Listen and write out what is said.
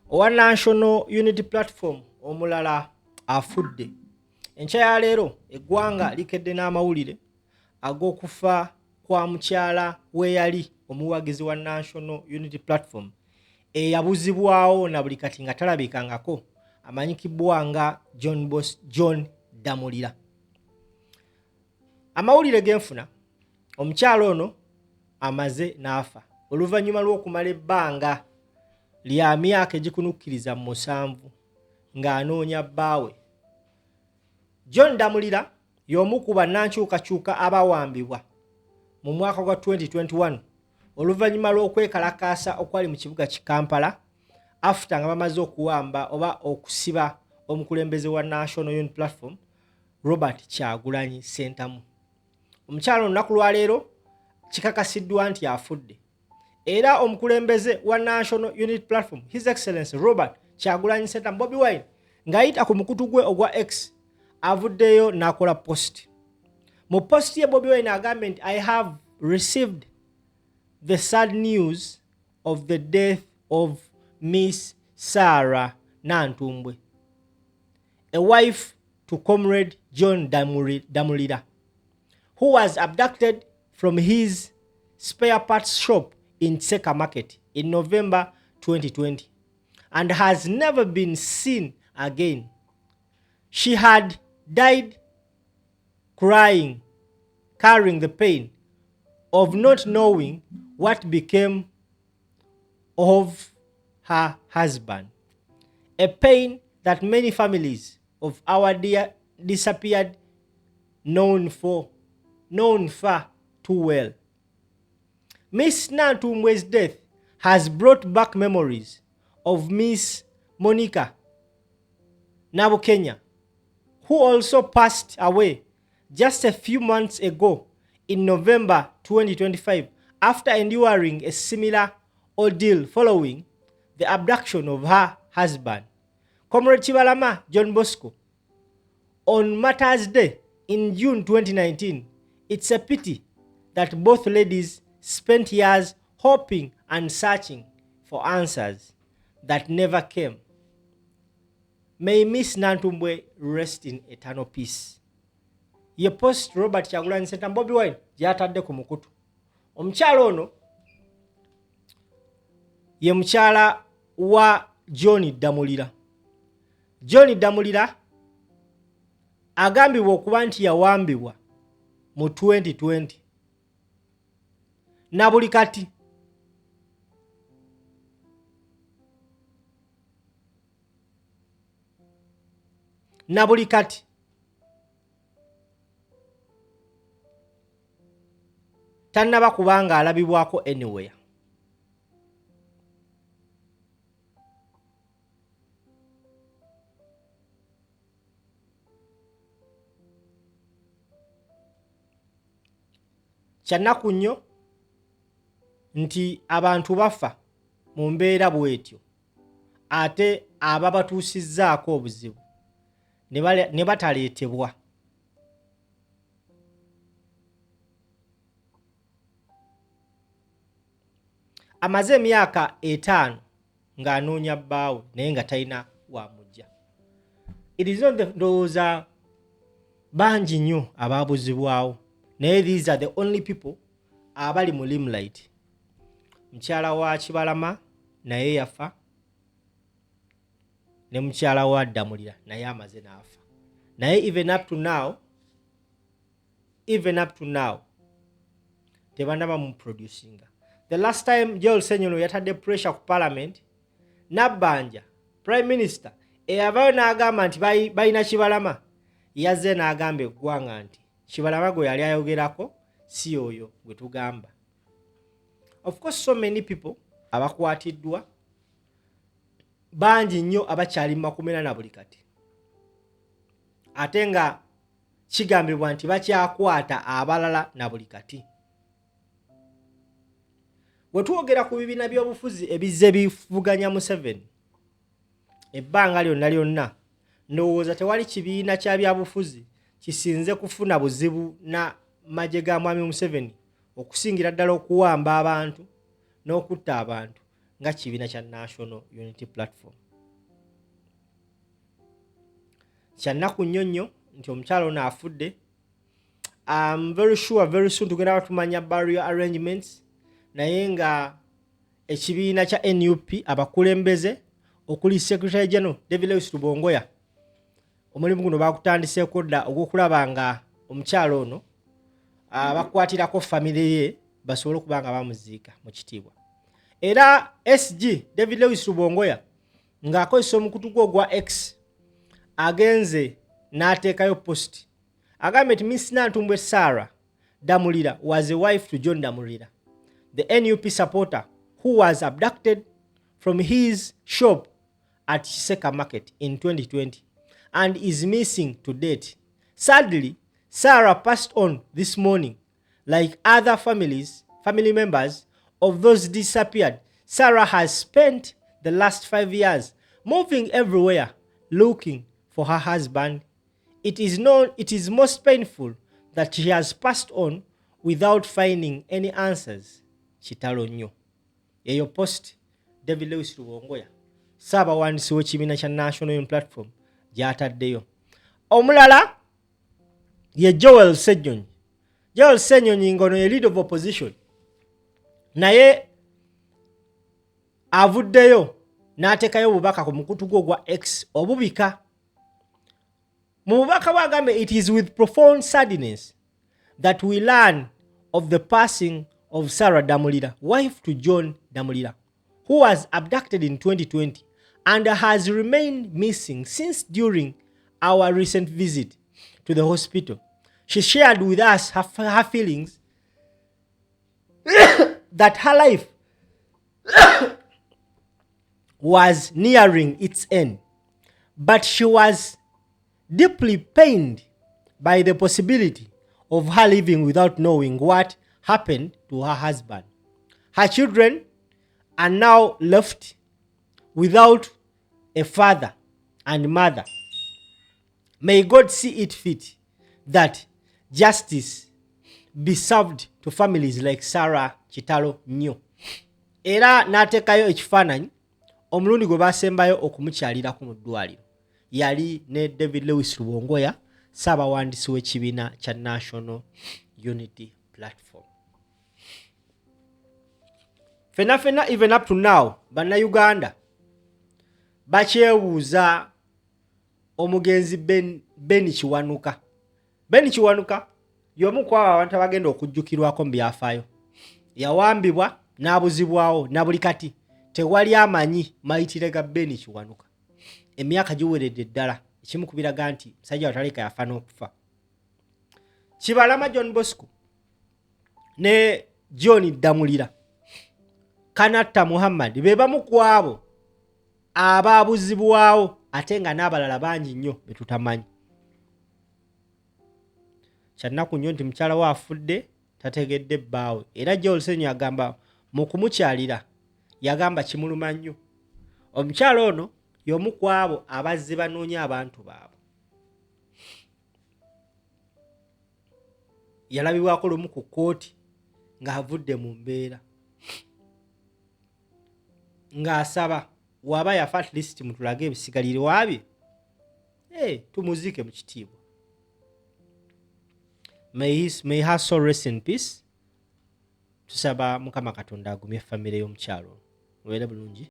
Owa National Unity Platform omulala afudde. Enkya ya leero eggwanga likedde n'amawulire ag'okufa kwa mukyala w'eyali omuwagizi wa National Unity Platform eyabuzibwawo na buli kati nga talabikangako amanyikibwa nga John Bos John Damulira. Amawulire genfuna omukyala ono amaze n'afa oluvannyuma lw'okumala ebbanga lya myaka egikunukkiriza mu musanvu ng'anoonya bbaawe. John Damulira y'omu ku bannankyukakyuka abawambibwa mu mwaka gwa 2021 oluvannyuma lw'okwekalakaasa okwali mu kibuga ki Kampala after nga bamaze okuwamba oba okusiba omukulembeze wa National Unity Platform Robert Kyagulanyi Ssentamu. Omukyala olunaku lwaleero kikakasiddwa nti afudde era omukulembeze wa National Unity Platform His Excellency Robert Kyagulanyi Ssentamu Bobi Wine ng'ayita ku mukutu gwe ogwa X avuddeyo n'akola post. Mu post ye Bobi Wine agambye nti I have received the sad news of the death of Miss Sarah Nantumbwe, a wife to Comrade John Damulira, who was abducted from his spare parts shop in Seka Market in November 2020 and has never been seen again. She had died crying, carrying the pain of not knowing what became of her husband. A pain that many families of our dear disappeared known for known far too well. Miss Nantumbwe's death has brought back memories of Miss Monica Nabukenya, who also passed away just a few months ago in November 2025 after enduring a similar ordeal following the abduction of her husband, Comrade Kibalama John Bosco, on Martyrs Day in June 2019. It's a pity that both ladies spent years hoping and searching for answers that never came. May Miss Nantumbwe rest in eternal peace. Ye post Robert Kyagulanyi Ssentamu Bobi Wine gy'atadde ku mukutu. Omukyala ono ye mukyala wa John Ddamulira. John Ddamulira agambibwa okuba nti yawambibwa mu 2020 na buli kati na buli kati tannaba kubanga alabibwako anywhere. Kyannaku nnyo nti abantu bafa mu mbeera bw'etyo ate ababatuusizzaako obuzibu ne bataleetebwa. Amaze emyaka etaano ng'anoonya bbaawe naye nga talina wamujja. It is not the ndowooza bangi nnyo abaabuzibwawo naye these are the only people abali mu limelight. Mukyala wa Kibalama naye yafa ne mukyala wa Ddamulira naye amaze n'afa naye even up to now even up to now tebanaba mu producinga. The last time Joel Ssenyonyi yatadde pressure ku parliament nabbanja prime minister eyavayo n'agamba nti balina Kibalama, yazze n'agamba eggwanga nti Kibalama gwe yali ayogerako si oyo gwe tugamba. Of course so many people abakwatiddwa bangi nnyo abakyali mu makomera na buli kati ate nga kigambibwa nti bakyakwata abalala na buli kati. Bwe twogera ku bibiina by'obufuzi ebizze bivuganya Museveni ebbanga lyonna lyonna, ndowooza tewali kibiina kya byabufuzi kisinze kufuna buzibu na magye ga Mwami Museveni okusingira ddala okuwamba abantu n'okutta abantu nga kibiina kya National Unity Platform. Kyannaku nnyo nnyo nti omukyala ono afudde. I'm very sure very soon tugenda batumanya burial arrangements, naye nga ekibiina kya NUP abakulembeze okuli Secretary General David Lewis Rubongoya, omulimu guno bakutandiseeko dda ogw'okulaba nga omukyala ono bakwatirako famire ye basobole okuba nga bamuziika mu kitiibwa. Era SG David Lewis Rubongoya ng'akozesa omukutu gwe ogwa X agenze n'ateekayo post, agambye nti Miss Nantumbwe Sarah Damulira was a wife to John Damulira, the NUP supporter who was abducted from his shop at Kiseka Market in 2020 and is missing to date. Sadly, Sarah passed on this morning. Like other family members of those disappeared, Sarah has spent the last 5 years moving everywhere looking for her husband. It is most painful that she has passed on without finding any answers. Kitalo nnyo. Eyo post David Lewis Rubongoya, ssaabawandiisi w'ekibiina kya National Unity Platform, gy'ataddeyo. Omulala ye Joel Ssenyonyi. Joel Ssenyonyi ng'ono ye leader of opposition, naye avuddeyo n'ateekayo obubaka ku mukutu gwe ogwa X obubika. Mu bubaka bw'agambye, "It is with profound sadness that we learn of the passing of Sarah Damulira, wife to John Damulira, who was abducted in 2020 and has remained missing since. During our recent visit to the hospital, she shared with us her feelings that her life was nearing its end, but she was deeply pained by the possibility of her living without knowing what happened to her husband. Her children are now left without a father and mother. May God see it fit that justice be served to families like Sarah." Kitalo nnyo. Era n'ateekayo ekifaananyi omulundi gwe basembayo okumukyalirako mu ddwaliro, yali ne David Lewis Rubongoya, ssaabawandiisi w'ekibiina kya National Unity Platform. Fenna fenna, even up to now, Bannayuganda bakyebuuza omugenzi Ben Kiwanuka. Ben Kiwanuka y'omu ku abo abantu abagenda okujjukirwako mu byafaayo. Yawambibwa n'abuzibwawo, na buli kati tewali amanyi mayitire ga Ben Kiwanuka. Emyaka giweredde ddala, ekimu ku biraga nti musajja wataleka yafa n'okufa. Kibalama John Bosco ne John Ddamulira, Kanatta Muhammad be bamu ku abo abaabuzibwawo, ate nga n'abalala bangi nnyo be tutamanyi. Kyannaku nnyo nti mukyala we afudde tategedde bbaawe. Era Joel Ssenyonyi agamba mu kumukyalira yagamba kimuluma nnyo. Omukyala ono y'omu ku abo abazze banoonya abantu baabwe. Yalabibwako lumu ku kkooti ng'avudde mu mbeera ng'asaba waba yafa at least mutulage ebisigalire waabye, hey, tumuziike mu kitiibwa. May her soul rest in peace. Tusaba Mukama Katonda agumye famire y'omukyalo ono. Mubeere bulungi.